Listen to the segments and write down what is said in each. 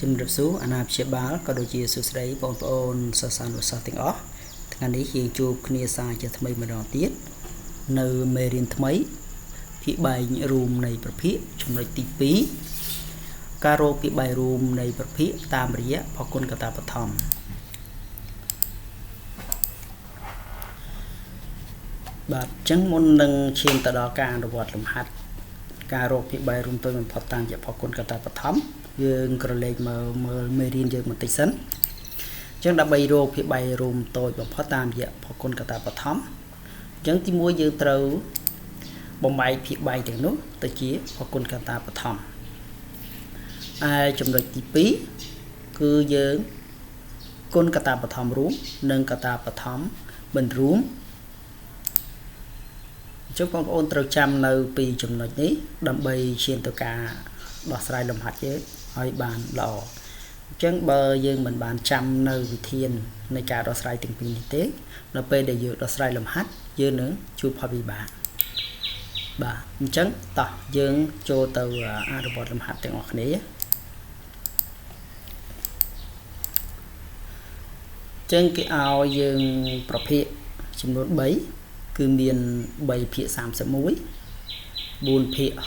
ជំរាបសួរអាណាព្យាបាលក៏ដូចជាសួស្តីបងប្អូនសិស្សានុសិស្សទាំងអស់ថ្ងៃនេះយើងជួបគ្នាសាជាថ្មីម្ដងទៀតនៅមេរៀនថ្មីភាគបែងរួមនៃប្រភាគចំណុចទី2ការរកភាគបែងរួមនៃប្រភាគតាមរយៈផលគុណកតាបឋមបាទអញ្ចឹងមុននឹងឈានទៅដល់ការអនុវត្តលំហាត់ការរកភាគបែងរួមតូចបំផុតតាមរយៈផលគុណកតាបឋមយើងក្រឡេកមកមើលមេរៀនយើងបន្តិចសិនអញ្ចឹងដើម្បីរកភាគបែងរួមតូចបំផុតតាមរយៈផលគុណកតាបឋមអញ្ចឹងទី1យើងត្រូវបំបែកភាគបែងទាំងនោះទៅជាផលគុណកតាបឋមឯចំណុចទី2គឺយើងគុណកតាបឋមរួមនិងកតាបឋមមិនរួមអញ្ចឹងបងប្អូនត្រូវចាំនៅពីចំណុចនេះដើម្បីឈានទៅការដោះស្រាយលំហាត់យើងឲ្យបានល្អអញ្ចឹងបើយើងមិនបានចាំនៅវិធាននៃការដោះស្រាយទាំងពីរនេះទេដល់ពេលដែលយើងដោះស្រាយលំហាត់យើងនឹងជួបផលវិបាកបាទអញ្ចឹងតោះយើងចូលទៅអនុវត្តលំហាត់ទាំងអស់គ្នាអញ្ចឹងគេឲ្យយើងប្រភេទចំនួន3គឺមាន3ភាគ31 4ភាគ62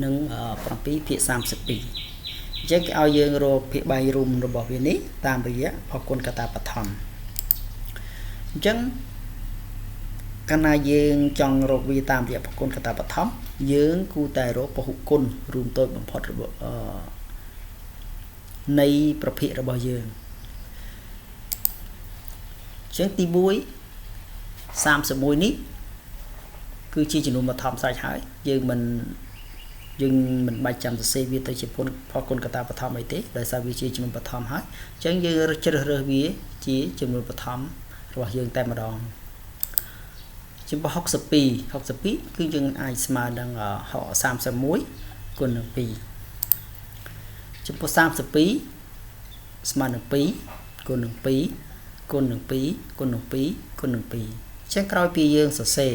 និង7ភាគ32អញ្ចឹងគេឲ្យយើងរកភាគបែងរួមរបស់វានេះតាមរយៈផលគុណកតាបឋមអញ្ចឹងកាលណាយើងចង់រកវាតាមរយៈផលគុណកតាបឋមយើងគួរតែរកពហុគុណរួមតូចបំផុតរបស់នៃប្រភេទរបស់យើងអញ្ចឹងទី1 31នេះគឺជាចំនួនបឋមស្រេចហើយយើងមិនបាច់ចាំសរសេរវាទៅជាផលគុណកតាបឋមអីទេដោយសារវាជាចំនួនបឋមហើយអញ្ចឹងយើងជ្រើសរើសវាជាចំនួនបឋមរបស់យើងតែម្ដងចំពោះ62គឺយើងអាចស្មើនឹង31គុណនឹង2ចំពោះ32ស្មើនឹង2គុណនឹង2គុណនឹង2គុណនឹង2គុណនឹង2អញ្ចឹងក្រោយពីយើងសរសេរ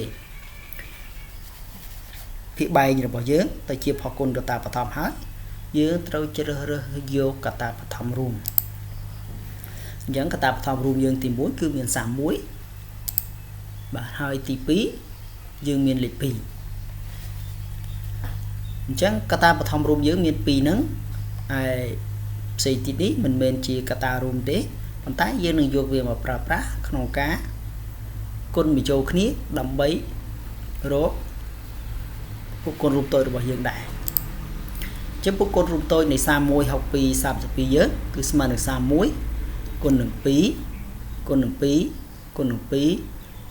ភាគបែងរបស់យើងទៅជាផលគុណកតាបឋមហើយយើងត្រូវជ្រើសរើសយកកតាបឋមរួមអញ្ចឹងកតាបឋមរួមយើងទី1គឺមាន31បាទហើយទី2យើងមានលេខ2អញ្ចឹងកតាបឋមរួមយើងមាន2ហ្នឹងឯផ្សេងទីនេះមិនមែនជាកតារួមទេប៉ុន្តែយើងនឹងយកវាមកប្រើប្រាស់ក្នុងការគុណបញ្ចូលគ្នាដើម្បីរកពុគុណរូបតូចរបស់យើងដែរចឹងពុគុណរូបតូចនៃ31 62 32យើងគឺស្មើនឹង31គុណនឹង2គុណនឹង2គុណនឹង2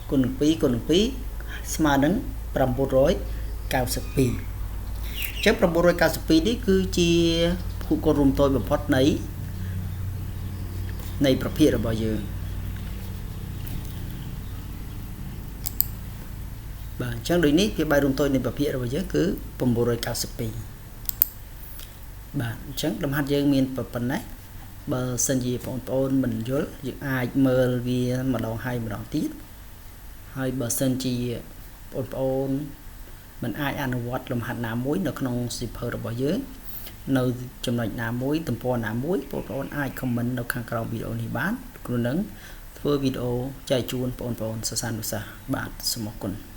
គុណនឹង2គុណនឹង2ស្មើនឹង992ចឹង992នេះគឺជាពុគុណរួមតូចបំផុតនៃប្រភេទរបស់យើងបាទអញ្ចឹងដូចនេះភាគបែងរួមតូចនៃប្រភេទរបស់យើងគឺ992បាទអញ្ចឹងលំហាត់យើងមានប៉ុណ្ណេះបើសិនជាបងប្អូនមិនយល់យើងអាចមើលវាម្ដងហើយម្ដងទៀតហើយបើសិនជាបងប្អូនមិនអាចអនុវត្តលំហាត់ណាមួយនៅក្នុងសៀវភៅរបស់យើងនៅចំណុចណាមួយទំព័រណាមួយបងប្អូនអាច comment នៅខាងក្រោមវីដេអូនេះបានព្រោះនឹងធ្វើវីដេអូចែកជូនបងប្អូនសិស្សានុសិស្សបាទសូមអរគុណ